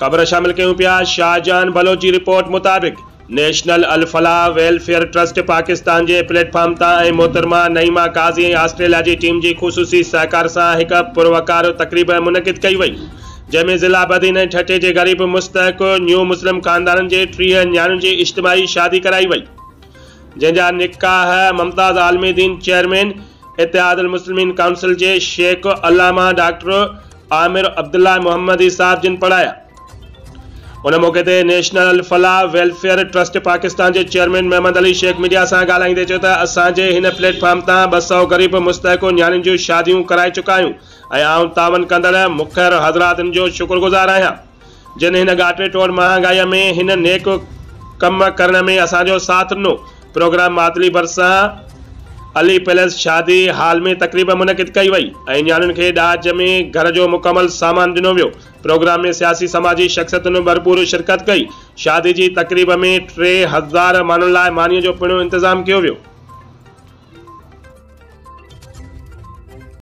خبر شامل ڪيون پيا شاهجهان بلوچ جي رپورٽ مطابق national Alfalah welfare trust Pakistan جي پليٽ فارم تان ۽ محترمه نعيمه قاضي ۽ آسٽريليا جي ٽيم جي خصوصي سهڪار سان هڪ پروقار تقريب منعقد ڪئي وئي جنهن ۾ ضلع بدين ۽ ٺٽي جي غريب مستحق نيو مسلم خاندانن جي 30 نياڻين جي اجتماعي شادي ڪرائي وئي جنهن جا نڪاح ممتاز عالمي دين چيئرمين اتحاد المسلمين ڪائونسل جي شيخ علامه ڊاڪٽر عامر عبدالله محمدي صاحب جن پڙهايا. ان موقعي تي national Alfalah welfare trust Pakistan جي چيئرمين محمد علي شيخ ميڊيا سان ڳالهائيندي چيو ته اسان جي هن پليٽ فارم تان 200 غريب مستحق نياڻين جون شاديون ڪرائي چڪا آهيون ۽ آئون تعاون ڪندڙ مخير حضراتن جو شڪرگذار آهيان جن هن ڳاٽي ٽوڙ مهانگائي ۾ هن نيڪ ڪم ڪرڻ ۾ اسان جو ساٿ ڏنو. پروگرام ماتلي ڀرسان علي پيلس شادي هال ۾ تقريب منعقد ڪئي وئي ۽ نياڻين کي ڏاج ۾ گهر جو مڪمل سامان ڏنو ويو. پروگرام ۾ سياسي سماجي شخصيتن ڀرپور شرڪت ڪئي. شادي جي تقريب ۾ 3000 ماڻهن لاء مانيء جو پڻ انتظام ڪيو ويو.